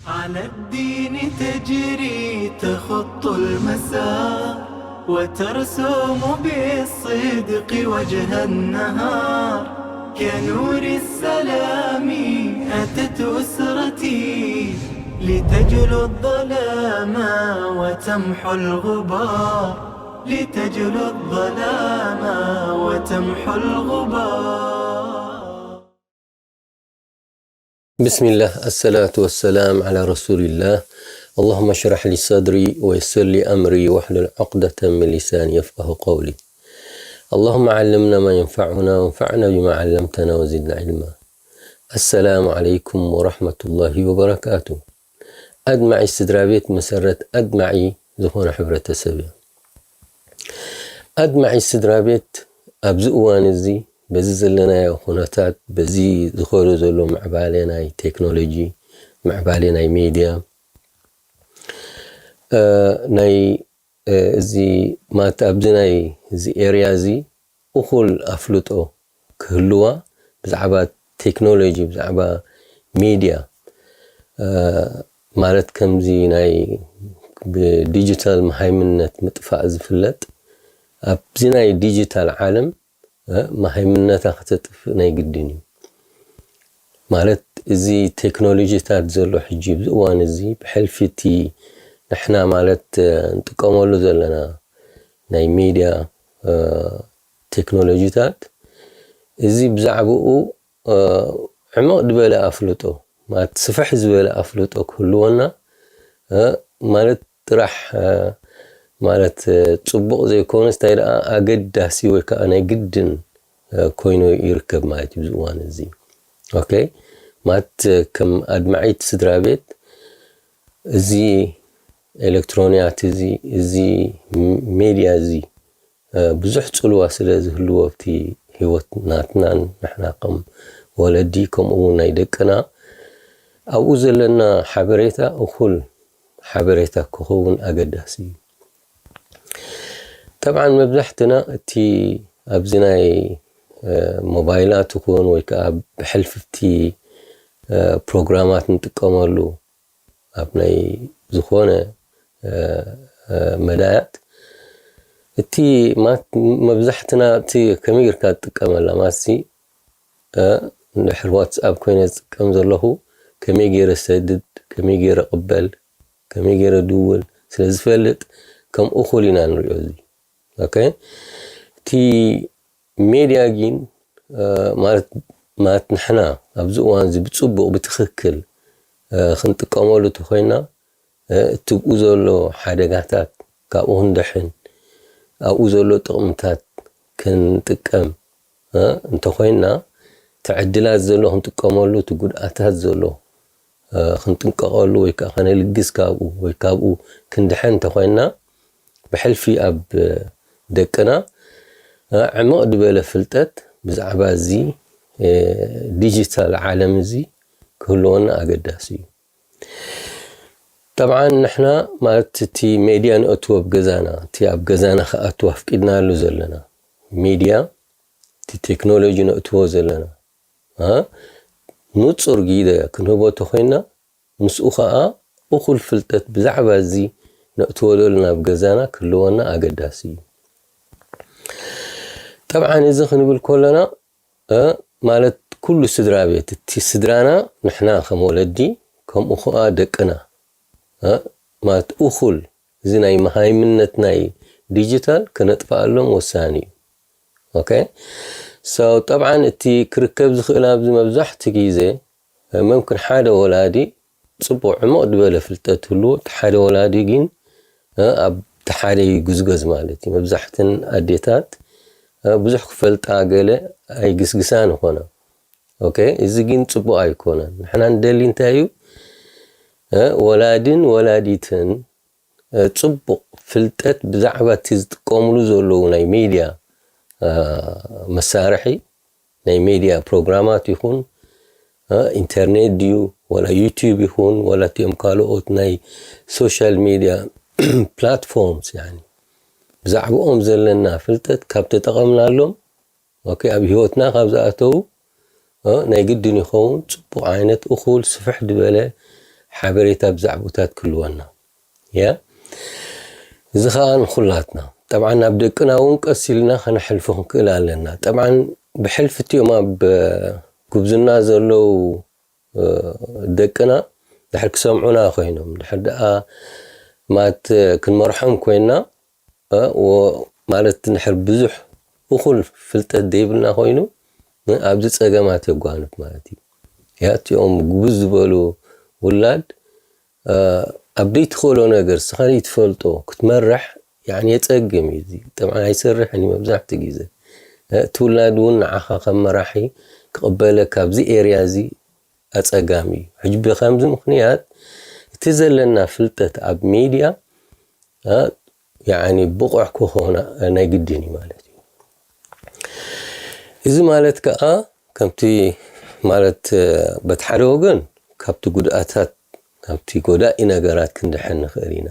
على الدين تجري تخط المسار، وترسم بالصدق وجه النهار. كنور السلام أتت أسرتي، لتجلو الظلام وتمحو الغبار، لتجلو الظلام وتمحو الغبار. بسم الله، الصلاة والسلام على رسول الله. اللهم اشرح لي صدري ويسر لي أمري واحلل عقدة من لساني يفقه قولي. اللهم علمنا ما ينفعنا وانفعنا بما علمتنا وزدنا علما. السلام عليكم ورحمة الله وبركاته. ኣድማዒ ስድራ ቤት መሰረት ኣድማዒ ዝኾነ ሕብረተሰብ እዩ። ኣድማዒ ስድራ ቤት ኣብዚ እዋን እዚ በዚ ዘለናዮ ኩነታት፣ በዚ ዝኸዶ ዘሎ ምዕባለ ናይ ቴክኖሎጂ፣ ምዕባለ ናይ ሜድያ፣ እ፣ ናይ፣ እ፣ እዚ ማለት ኣብዚ ናይ እዚ ኤርያ እዚ እኹል ኣፍልጦ ክህልዋ ብዛዕባ ቴክኖሎጂ፣ ብዛዕባ ሜድያ፣ እ፣ ማለት ከምዚ ናይ ብዲጂታል መሃይምነት ምጥፋእ ዝፍለጥ፣ ኣብዚ ናይ ዲጂታል ዓለም፣ እ፣ መሃይምነታ ከተጥፍእ ናይ ግድን እዩ። ማለት እዚ ቴክኖሎጂታት ዘሎ ሕጂ ኣብዚ እዋን እዚ ብሕልፊ እቲ ንሕና ማለት፣ እ፣ ንጥቀመሉ ዘለና ናይ ሜድያ፣ እ፣ ቴክኖሎጂታት፣ እዚ ብዛዕባኡ፣ እ፣ ዕምቕ ዝበለ ኣፍልጦ፣ ማለት ስፍሕ ዝበለ ኣፍልጦ ክህልወና፣ እ፣ ማለት ጥራሕ፣ እ፣ ማለት፣ እ፣ ጽቡቕ ዘይኮነስ እንታይ ደኣ ኣገዳሲ ወይ ከኣ ናይ ግድን፣ እ፣ ኮይኑ ይርከብ ማለት እዩ ኣብዚ እዋን እዚ። ኦኬ፣ ማለት፣ እ፣ ከም ኣድማዒት ስድራ ቤት እዚ ኤሌክትሮንያት እዚ፣ እዚ ም-፣ ሜድያ እዚ፣ እ፣ ብዙሕ ጽልዋ ስለ ዝህልዎ ኣብቲ ህይወት ናትናን ንሕና ከም ወለዲ ከምኡ እውን ናይ ደቅና ኣብኡ ዘለና ሓበሬታ እኹል ሓበሬታ ክኸውን ኣገዳሲ እዩ። ጠብዓን መብዛሕትና እቲ ኣብዚ ናይ፣ እ፣ ሞባይላት ይኹን ወይ ከኣ ብሕልፍቲ፣ እ፣ ፕሮግራማት ንጥቀመሉ ኣብ ናይ ዝኾነ፣ እ፣ እ፣ መዳያት እቲ ማት-፣ መብዛሕትና እቲ ከመይ ጌርካ ትጥቀመላ ማሲ፣ እ፣ እንድሕር ዋትስኣፕ ኮይነ ዝጥቀም ዘለኹ ከመይ ገይረ ሰድድ፣ ከመይ ገይረ ቅበል፣ ከመይ ገይረ ድውል ስለ ዝፈልጥ ከም እኹል ኢና ንሪኦ እዚ። ኦኬ፣ እቲ ሜድያ ግን፣ እ፣ ማለት፣ ማለት ንሕና ኣብዚ እዋን እዚ ብጽቡቕ ብትኽክል፣ እ፣ ክንጥቀመሉ ተኾይና፣ እ፣ እቲ ብኡ ዘሎ ሓደጋታት ካብኡ ክንድሕን፣ ኣብኡ ዘሎ ጥቕምታት ክንጥቀም፣ እ፣ እንተኾይና፣ እቲ ዕድላት ዘሎ ክንጥቀመሉ፣ እቲ ጉድኣታት ዘሎ፣ እ፣ ክንጥንቀቐሉ ወይ ከኣ ከነልግስ ካብኡ ወይ ካብኡ ክንድሕን እንተኾይና፣ ብሕልፊ ኣብ ደቅና፣ እ፣ ዕምቕ ዝበለ ፍልጠት ብዛዕባ እዚ፣ እ፣ ዲጂታል ዓለም እዚ ክህልወና ኣገዳሲ እዩ። ጠብዓን ንሕና ማለት እቲ ሜድያ ነእትዎ ኣብ ገዛና፣ እቲ ኣብ ገዛና ክኣትዎ ኣፍቂድናሉ ዘለና ሜድያ፣ እቲ ቴክኖሎጂ ነእትዎ ዘለና፣ እ፣ ንጹር ጊደ ክንህቦ ተኾይና፣ ምስኡ ኸኣ እኹል ፍልጠት ብዛዕባ እዚ ነእትዎ ዘለና ኣብ ገዛና ክህልወና ኣገዳሲ እዩ። ጠብዓን እዚ ክንብል ከለና፣ እ፣ ማለት ኩሉ ስድራ ቤት፣ እቲ ስድራና ንሕና ከም ወለዲ፣ ከምኡ ኸኣ ደቅና፣ እ፣ ማለት እኹል እዚ ናይ መሃይምነት ናይ ዲጂታል ከነጥፍኣሎም ወሳኒ እዩ። ኦኬ፣ ሶ ጠብዓን እቲ ክርከብ ዝኽእል ኣብዚ መብዛሕትኡ ግዜ፣ እ፣ መምክን ሓደ ወላዲ ጽቡቕ ዕሙቕ ዝበለ ፍልጠት ህልዎ፣ እቲ ሓደ ወላዲ ግን፣ እ፣ ኣብ እቲ ሓደ ይጉዝጎዝ ማለት እዩ። መብዛሕትን ኣዴታት፣ እ፣ ብዙሕ ክፈልጣ ገለ ኣይግስግሳን ይኾና። ኦኬ፣ እዚ ግን ጽቡቕ ኣይኮነን። ንሕና ንደሊ እንታይ እዩ? እ፣ ወላድን ወላዲትን፣ እ፣ ጽቡቕ ፍልጠት ብዛዕባ እቲ ዝጥቀምሉ ዘለዉ ናይ ሜድያ፣ እ፣ መሳርሒ፣ ናይ ሜድያ ፕሮግራማት ይኹን፣ እ፣ ኢንተርኔት ድዩ፣ ወላ ዩቲዩብ ይኹን፣ ወላ እቲኦም ካልኦት ናይ ሶሻል ሜድያ ፕላትፎርምስ፣ ያኒ፣ ብዛዕባኦም ዘለና ፍልጠት ካብ ተጠቐምናሎም፣ ኦኬ፣ ኣብ ህይወትና ካብ ዝኣተዉ፣ እ፣ ናይ ግድን ይኸውን ጽቡቕ ዓይነት እኹል ስፍሕ ዝበለ ሓበሬታ ብዛዕባታት ክህልወና። ያ፣ እዚ ኸኣ ንኹላትና። ጠብዓን ኣብ ደቅና እውን ቀስ ኢልና ከነሕልፎ ክንክእል ኣለና። ጠብዓን ብሕልፊ እቲኦም ኣብ ጉብዝና ዘለዉ፣ እ፣ ደቅና ድሕር ክሰምዑና ኮይኖም፣ ድሕር ደኣ ማት ክንመርሖም ኮይና፣ እ፣ ወ-፣ ማለት ድሕር ብዙሕ እኹል ፍልጠት ዘይብልና ኮይኑ፣ እ፣ ኣብዚ ጸገማት የጓንፍ ማለት እዩ። ያ፣ እቲኦም ጉብዝ ዝበሉ ውላድ፣ እ፣ ኣብ ዘይትኽእሎ ነገር፣ ስኻ ዘይትፈልጦ ክትመርሕ፣ ያዕኒ፣ የጸግም እዩ እዚ። ጠብዓን ኣይሰርሕን እዩ መብዛሕትኡ ግዜ። እ፣ እቲ ውላድ እውን ንዓኻ ከም መራሒ ክቕበለካ ኣብዚ ኤርያ እዚ ኣጸጋሚ እዩ። ሕጂ ብኸምዚ ምኽንያት እቲ ዘለና ፍልጠት ኣብ ሚድያ፣ እ፣ ያዕኒ፣ ብቑዕ ክኾና ናይ ግድን እዩ ማለት እዩ። እዚ ማለት ከኣ ከምቲ ማለት፣ እ፣ በቲ ሓደ ወገን ካብቲ ጉድኣታት፣ ካብቲ ጎዳኢ ነገራት ክንድሕን ንኽእል ኢና።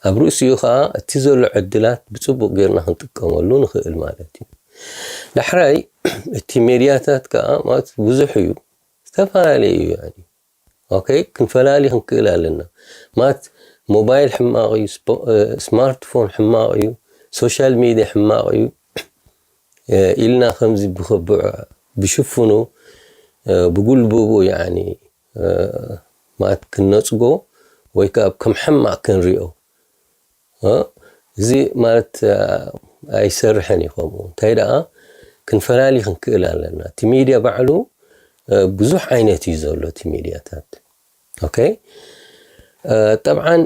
ኣብ ርእሲኡ ከኣ እቲ ዘሎ ዕድላት ብጽቡቕ ጌርና ክንጥቀመሉ ንኽእል ማለት እዩ። ዳሕራይ እቲ ሜድያታት ከኣ ማለት ብዙሕ እዩ፣ ዝተፈላለዩ እዩ። ያኒ፣ ኦኬ፣ ክንፈላሊ ክንክእል ኣለና። ማለት ሞባይል ሕማቕ እዩ፣ ስፖ-፣ እ፣ ስማርትፎን ሕማቕ እዩ፣ ሶሻል ሚድያ ሕማቕ እዩ፣ እ፣ ኢልና ከምዚ ብኸ-፣ ብ-፣ ብሽፍኑ፣ እ፣ ብጉልብቡ፣ ያኒ፣ እ፣ ማለት ክንነጽጎ ወይ ከኣ ከም ሕማቕ ክንሪኦ፣ እ፣ እዚ ማለት፣ እ፣ ኣይሰርሕን እዩ ከምኡ። እንታይ ደኣ ክንፈላሊ ክንክእል ኣለና። እቲ ሚድያ ባዕሉ፣ እ፣ ብዙሕ ዓይነት እዩ ዘሎ እቲ ሚድያታት። ኦኬ? እ፣ ጠብዓን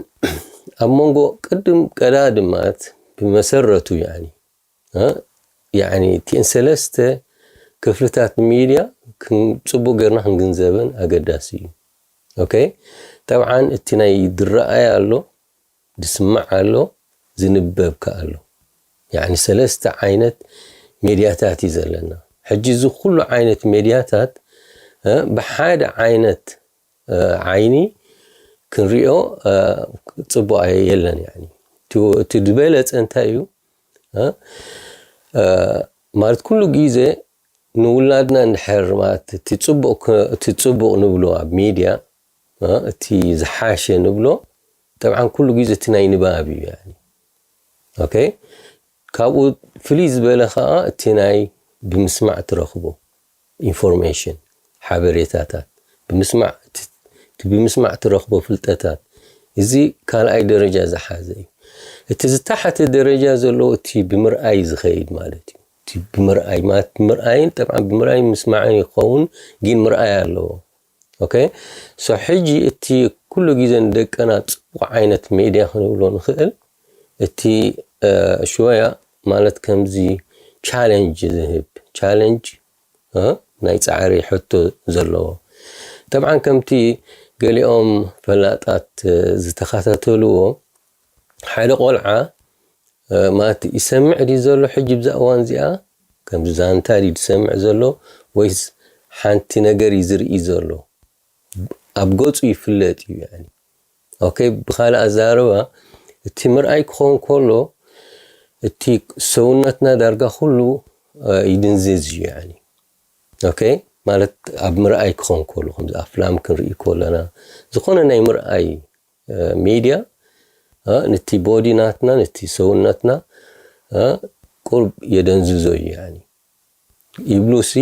ኣብ መንጎ ቅድም ቀዳድም ማለት ብመሰረቱ ያኒ፣ እ፣ ያኒ እቲአን ሰለስተ ክፍልታት ሚድያ ክን-፣ ጽቡቕ ጌርና ክንግንዘበን ኣገዳሲ እዩ። ኦኬ? ጠብዓን እቲ ናይ ዝረኣይ ኣሎ፣ ዝስማዕ ኣሎ፣ ዝንበብ ከኣ ኣሎ። ያኒ ሰለስተ ዓይነት ሜድያታት እዩ ዘለና። ሕጂ እዚ ኩሉ ዓይነት ሜድያታት፣ እ፣ ብሓደ ዓይነት፣ እ፣ ዓይኒ ክንሪኦ፣ እ፣ ጽቡቕ ኣየ-፣ የለን። ያኒ እቲ፣ እቲ ዝበለጸ እንታይ እዩ? እ፣ እ፣ ማለት ኩሉ ግዜ ንውላድና እንድሕር ማለት እቲ ጽቡቕ ክ-፣ እቲ ጽቡቕ ንብሎ ኣብ ሚድያ፣ እ፣ እቲ ዝሓሸ ንብሎ፣ ጠብዓን ኩሉ ግዜ እቲ ናይ ንባብ እዩ፣ ያኒ። ኦኬ? ካብኡ ፍልይ ዝበለ ኸኣ እቲ ናይ ብምስማዕ ትረኽቦ ኢንፎርሜሽን፣ ሓበሬታታት፣ ብምስማዕ፣ እቲ፣ እቲ ብምስማዕ ትረኽቦ ፍልጠታት፣ እዚ ካልኣይ ደረጃ ዝሓዘ እዩ። እቲ ዝታሓተ ደረጃ ዘለዎ እቲ ብምርኣይ ዝኸይድ ማለት እዩ። እቲ ብምርኣይ ማለት፣ ብምርኣይን፣ ጠብዓን ብምርኣይን ምስማዕን ይኸውን፣ ግን ምርኣይ ኣለዎ። ኦኬ? ሶ ሕጂ እቲ ኩሉ ግዜ ንደቅና ጽቡቕ ዓይነት ሜድያ ክንብሎ ንኽእል፣ እቲ፣ እ፣ ሽወያ ማለት ከምዚ ቻለንጅ ዝህብ፣ ቻለንጅ፣ እ፣ ናይ ጻዕሪ ሕቶ ዘለዎ። ጠብዓን ከምቲ ገሊኦም ፈላጣት፣ እ፣ ዝተኸታተልዎ፣ ሓደ ቆልዓ፣ እ፣ ማለት ይሰምዕ ድዩ ዘሎ ሕጂ ብዛ እዋን እዚኣ? ከምዚ ዛንታ ድዩ ዝሰምዕ ዘሎ ወይስ ሓንቲ ነገር እዩ ዝርኢ ዘሎ? ኣብ ገጹ ይፍለጥ እዩ፣ ያኒ። ኦኬ፣ ብኻልእ ኣዛረባ፣ እቲ ምርኣይ ክኸውን ከሎ፣ እቲ ሰውነትና ዳርጋ ኩሉ፣ እ፣ ይድንዝዝ እዩ፣ ያኒ። ኦኬ፣ ማለት ኣብ ምርኣይ ክኸውን ከሎ፣ ከምዚ ኣፍላም ክንርኢ ከለና፣ ዝኾነ ናይ ምርኣይ፣ እ፣ ሚድያ፣ እ፣ ነቲ ቦዲ ናትና፣ ነቲ ሰውነትና፣ እ፣ ቁርብ የደንዝዞ እዩ፣ ያኒ። ይብሉሲ፣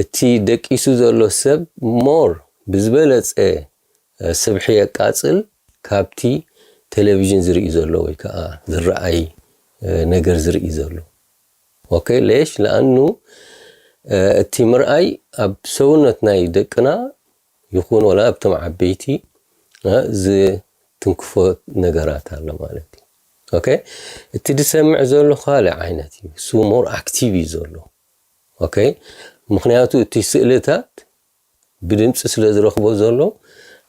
እቲ ደቂሱ ዘሎ ሰብ ሞር ብዝበለጸ፣ እ፣ ስብሒ የቃጽል ካብቲ ቴሌቪዥን ዝርኢ ዘሎ ወይ ከኣ ዝረኣይ፣ እ፣ ነገር ዝርኢ ዘሎ። ኦኬ፣ ሌሽ ለኣኑ፣ እ፣ እቲ ምርኣይ ኣብ ሰውነት ናይ ደቅና ይኹን ወላ ኣብቶም ዓበይቲ፣ እ፣ ዝትንክፎ ነገራት ኣሎ ማለት እዩ። ኦኬ፣ እቲ ዝሰምዕ ዘሎ ካልእ ዓይነት እዩ። እሱ ሞር ኣክቲቭ እዩ ዘሎ። ኦኬ፣ ምኽንያቱ እቲ ስእልታት ብድምፂ ስለ ዝረኽቦ ዘሎ፣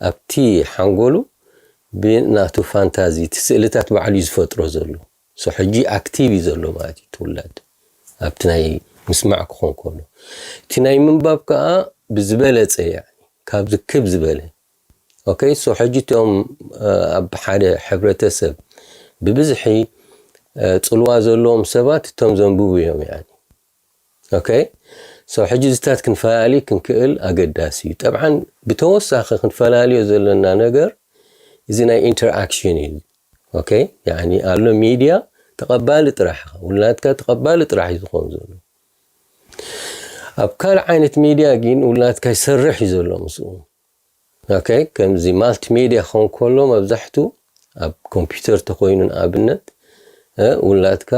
ኣብቲ ሓንጎሉ ብናቱ ፋንታዚ እቲ ስእልታት ባዕሉ እዩ ዝፈጥሮ ዘሎ። ሶ ሕጂ ኣክቲቭ እዩ ዘሎ ማለት እዩ፣ እቲ ውላድ ኣብቲ ናይ ምስማዕ ክኾን ከሎ። እቲ ናይ ምንባብ ከኣ ብዝበለጸ፣ ያኒ፣ ካብዚ ክብ ዝበለ። ኦኬ፣ ሶ ሕጂ እቶም፣ እ፣ ኣብ ሓደ ሕብረተሰብ ብብዝሒ፣ እ፣ ጽልዋ ዘለዎም ሰባት እቶም ዘንብቡ እዮም፣ ያኒ። ኦኬ፣ ሰው ሕጂ እዚታት ክንፈላሊ ክንክእል ኣገዳሲ እዩ። ጠብዓን ብተወሳኺ ክንፈላልዮ ዘለና ነገር እዚ ናይ ኢንተርኣክሽን እዩ። ኦኬ፣ ያኒ ኣሎ ሚድያ ተቐባሊ ጥራሕ ኢኻ። ውላድካ ተቐባሊ ጥራሕ እዩ ዝኾን ዘሎ። ኣብ ካልእ ዓይነት ሚድያ ግን ውላድካ ይሰርሕ እዩ ዘሎ ምስኡ። ኦኬ፣ ከምዚ ማልቲሜድያ ክኸውን ከሎ መብዛሕቱ ኣብ ኮምፒውተር ተኮይኑ ንኣብነት ውላድካ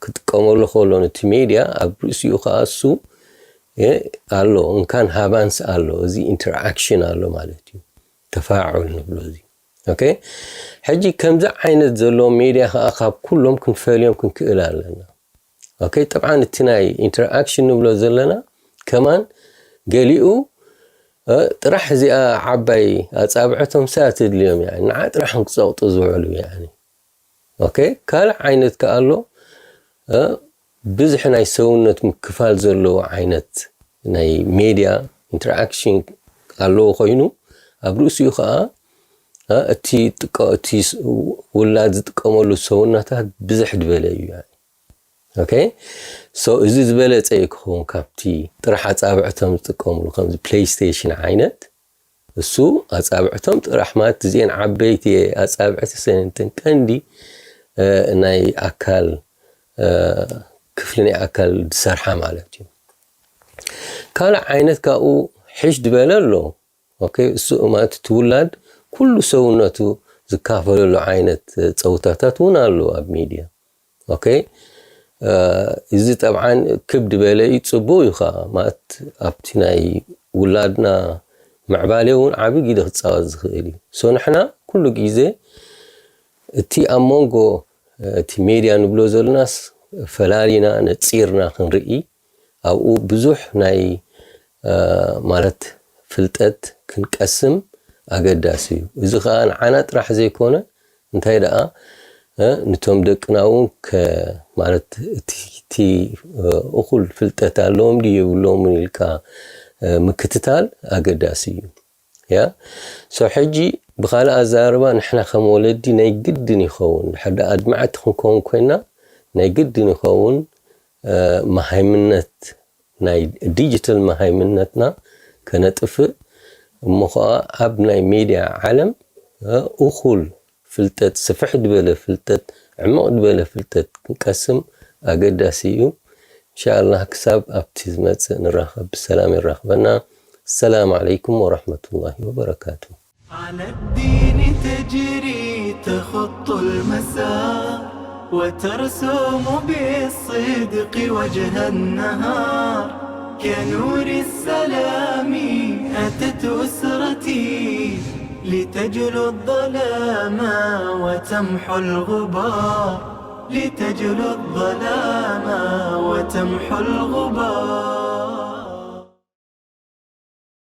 ክጥቀመሉ ከሎ ነቲ ሜድያ ኣብ ርእሲኡ ከዓ እሱ ኣሎ እንካን ሃባንስ ኣሎ፣ እዚ ኢንተርኣክሽን ኣሎ ማለት እዩ። ተፋዑል ንብሎ እዚ። ኦኬ፣ ሕጂ ከምዚ ዓይነት ዘለዎም ሜድያ ከዓ ካብ ኩሎም ክንፈልዮም ክንክእል ኣለና። ኦኬ፣ ጠብዓን እቲ ናይ ኢንተርኣክሽን ንብሎ ዘለና ከማን ገሊኡ ጥራሕ እዚኣ ዓባይ ኣጻብዕቶም ሳትድልዮም ንዓ ጥራሕ ክጸቕጡ ዝውዕሉ። ኦኬ፣ ካልእ ዓይነት ከኣ ኣሎ። ብዝሒ ናይ ሰውነት ምክፋል ዘለዎ ዓይነት ናይ ሜድያ ኢንተርኣክሽን ኣለዎ ኮይኑ፣ ኣብ ርእሲኡ ከኣ እቲ ውላድ ዝጥቀመሉ ሰውነታት ብዝሕ ዝበለ እዩ። ኦኬ፣ ሶ እዚ ዝበለጸ እዩ ክኸውን ካብቲ ጥራሕ ኣጻብዕቶም ዝጥቀምሉ ከምዚ ፕሌይስቴሽን ዓይነት። እሱ ኣጻብዕቶም ጥራሕ ማለት እዚአን ዓበይቲ ኣጻብዕቲ ሰንትን ቀንዲ ናይ ኣካል ክፍሊ ናይ ኣካል ዝሰርሓ ማለት እዩ። ካልእ ዓይነት ካብኡ ሕሽ ዝበለ ኣሎ። ኦኬ፣ እሱ ማለት እቲ ውላድ ኩሉ ሰውነቱ ዝካፈለሉ ዓይነት ፀውታታት እውን ኣሎ ኣብ ሚድያ። ኦኬ፣ እዚ ጠብዓን ክብ ዝበለ እዩ፣ ፅቡቅ እዩ ከዓ ማለት ኣብቲ ናይ ውላድና ምዕባለ እውን ዓብይ ግደ ክፃወት ዝኽእል እዩ። ሶ ንሕና ኩሉ ግዜ እቲ ኣብ መንጎ እቲ ሜድያ ንብሎ ዘለናስ ፈላሊና ነፂርና ክንርኢ፣ ኣብኡ ብዙሕ ናይ ማለት ፍልጠት ክንቀስም ኣገዳሲ እዩ። እዚ ከዓ ንዓና ጥራሕ ዘይኮነ እንታይ ደኣ ንቶም ደቅና እውን ማለት እቲ እኩል ፍልጠት ኣለዎም ድዩ የብሎምን ኢልካ ምክትታል ኣገዳሲ እዩ። ያ ሶ ሕጂ ብኻልእ ኣዛርባ ንሕና ከም ወለዲ ናይ ግድን ይኸውን ድሕር ኣድማዕቲ ክንከውን ኮይና ናይ ግድን ይኸውን መሃይምነት ናይ ዲጂታል መሃይምነትና ከነጥፍእ እሞ ኸዓ ኣብ ናይ ሜድያ ዓለም እኹል ፍልጠት ስፍሕ ዝበለ ፍልጠት ዕምቕ ዝበለ ፍልጠት ክንቀስም ኣገዳሲ እዩ። እንሻኣላህ ክሳብ ኣብቲ ዝመፅእ ንራኸብ ብሰላም የራኽበና። السلام عليكم ورحمة الله وبركاته. على الدين تجري تخط المسار وترسم بالصدق وجه النهار كنور السلام أتت أسرتي لتجلو الظلام وتمحو الغبار لتجلو الظلام وتمحو الغبار